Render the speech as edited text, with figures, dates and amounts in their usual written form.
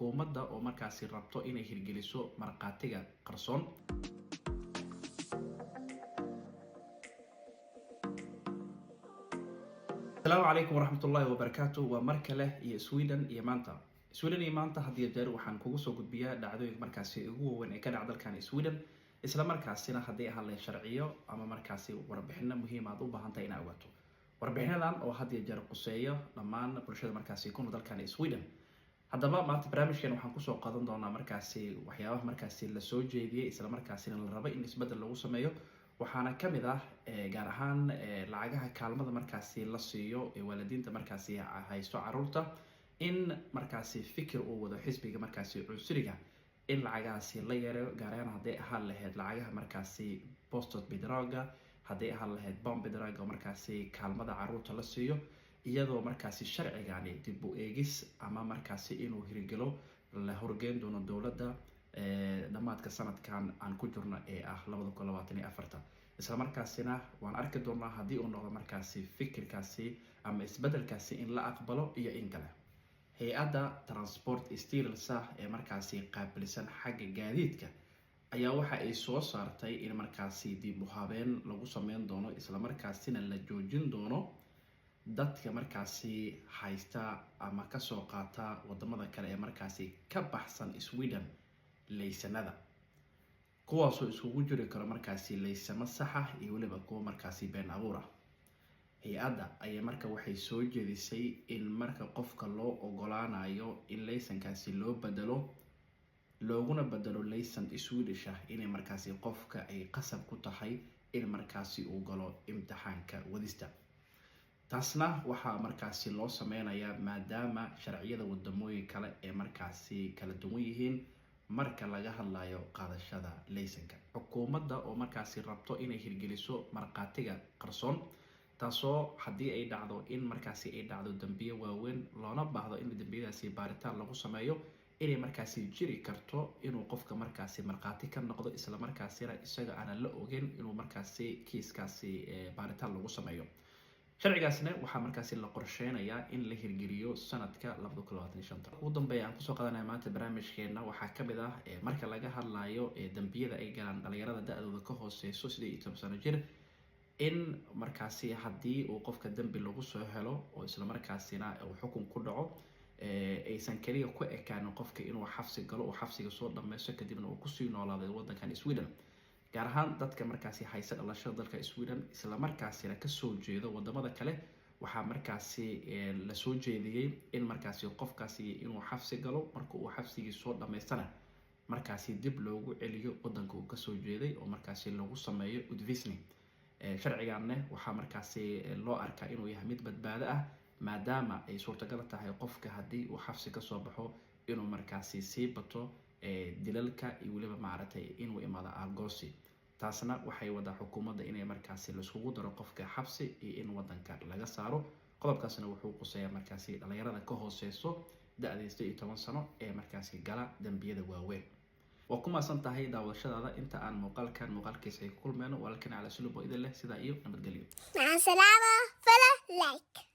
Xukuumadda oo markaasi rabto inay hirgeliso markhaatiga qarsoon. Asalaamu calaykum waraxmatullaahi wabarakaatu. Waa mar kale iyo Sweden iyo Maanta. Sweden iyo Maanta had iyo jeer waxaan kugu soo gudbiyaa dhacdooyinka markaasi ugu waaweyn ee ka dhaca dalkan Sweden, isla markaasina haddii ahaan sharciyo ama markaasi warbixino muhiim aad u baahan tahay inaad ogaato. Warbixinadan oo had iyo jeer quseeyo dhammaan bulshada markaasi ku nool dalkan Sweden. Haddaba maanta barnaamijkan waxaan kusoo qaadan doonaa markaasi waxyaabaha markaasi lasoo jeediyey, isla markaasina la rabo in isbeddel lagu sameeyo. Waxaana kamid ah gaar ahaan lacagaha kaalmada markaasi la siiyo ee waalidiinta markaasi haysto caruurta, in markaasi fikir uu wado xisbiga markaasi cunsuriga in lacagahaasi la yareeyo, gaar ahaan hadday ahaan lahayd lacagaha markaasi bostadsbidrag-ga, hadday ahaan lahayd barnbidrag-ga oo markaasi kaalmada caruurta la siiyo, iyadoo markaasi sharcigani dib u eegis ama markaasi inuu hirgelo la horgeyn doono dowladda dhammaadka sanadkan aan ku jirno ee ah 2024-ta. Isla markaasina waan arki doonaa haddii uu noqdo markaasi fikirkaasi ama isbedelkaasi in la aqbalo iyo in kale. Hay-adda Transportstyrelsen ee markaasi qaabilsan xagga gaadiidka ayaa waxa ay soo saartay in markaasi dib u habeen lagu sameyn doono, isla markaasina la joojin doono dadka markaasi haysta ama kasoo qaata wadamada kale ee markaasi ka baxsan Sweden laysanada, kuwaasoo iskugu jiri karo markaasi laysamo sax ah iyo weliba kuwa markaasi been abuur ah. Hay-adda ayaa marka waxay soo jeedisay in marka qofka loo ogolaanayo in laysankaasi loo bedelo, looguna bedelo laysan Swedish ah, inay markaasi qofka ay qasab ku tahay in markaasi uu galo imtixaanka wadista. Taasna waxaa markaasi loo sameynayaa maadaama sharciyada wadamooyin kale ee markaasi kala duwan yihiin marka laga hadlayo qaadashada laysanka. Xukuumadda oo markaasi rabto inay hirgeliso markhaatiga qarsoon, taasoo haddii ay dhacdo in markaasi ay dhacdo dambiyo waaweyn loona baahdo in dambiyadaasi baaritaan lagu sameeyo, inay markaasi jiri karto inuu qofka markaasi markhaati ka noqdo, isla markaasina isaga aanan la ogeyn inuu markaasi kiiskaasi baaritaan lagu sameeyo. Sharcigaasna waxaa markaasi la qorsheynayaa in la hirgeliyo sanadka 2025-ta. Ugu dambeeya aan kusoo qadanaya maanta barnaamijkeena waxaa kamid ah marka laga hadlayo dambiyada ay galaan dhalinyarada da-dooda ka hooseyso 18 sano jir, in markaasi haddii uu qofka dembi lagu soo helo oo isla markaasina uu xukun ku dhaco, aysan kaliya ku ekaanin qofka inuu xabsi galo, uu xabsiga soo dhameysto, kadibna uu kusii noolaaday wadankan Sweden. Gaar ahaan dadka markaasi haysta dhalashada dalka Sweden, isla markaasina kasoo jeedo wadamada kale, waxaa markaasi lasoo jeediyey in markaasi qofkaasi inuu xabsi galo, marka uu xabsigii soo dhameystana markaasi dib loogu celiyo wadanka uu kasoo jeeday oo markaasi lagu sameeyo utvisning. Sharciganne waxaa markaasi loo arkaa inuu yahay mid badbaado ah, maadaama ay suurtagal tahay qofka haddii uu xabsi kasoo baxo inuu markaasi sii bato dilalka iyo weliba maaragtay inuu imaado aargoosi. Taasna waxay wadaa xukuumadda inay markaasi laiskugu daro qofka xabsi iyo in wadanka laga saaro. Qodobkaasna wuxuu quseeyaa markaasi dhalinyarada ka hooseyso da-da 18 sano ee markaasi gala dambiyada waaweyn. Waa ku maasan tahay daawashadaada. Inta aan muuqaalkan muuqaalkiisa ay ku kulmeyno, walaalkan Cala Sulub oo idin leh sidaa iyo nabadgelyo. Maca salaama, fala like.